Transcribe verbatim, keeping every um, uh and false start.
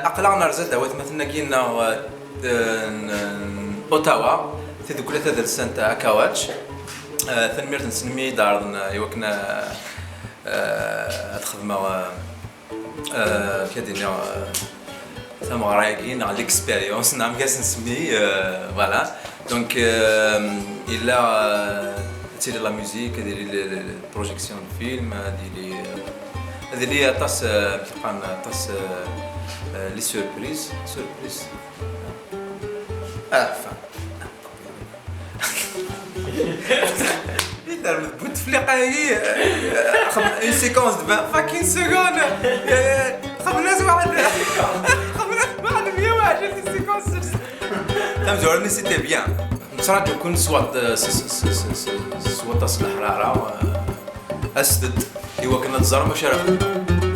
Aql-aɣ nerza-d a watmaten-agi-nneɣ, eh, n, n Ottawa, tidukkla tadelsant Akawach. Eh, tanemmirt-nsen mi yi-d-ɛerḍen, eh, i wakken, eh, eh, ad xedmeɣ, eh, eh, amek ad iniɣ, eh, tameɣra-agi neɣ l'expérience neɣ amek ad s-nsemmi, eh, voilà. Donc, eh, yella, eh, ad tili la musique, ad yili le, le, le projection de film, ad yili, eh, ad yili aṭas, eh, amek qqaren, aṭas, eh, eh, les surprises, surprises. Ah, enfin. Termed Bouteflika-agi, eh, une séquence de vingt fucking secondes. Eh, xemlas waḥed, xemlas waḥed meyya u ɛecrin séquence. Tamezwarut-nni, c'était bien. Nettraǧu-ken s wat-, s, s, s, s, s waṭas n leḥrara, eh, aset-d i wakken ad teẓrem acu ara xedmeɣ.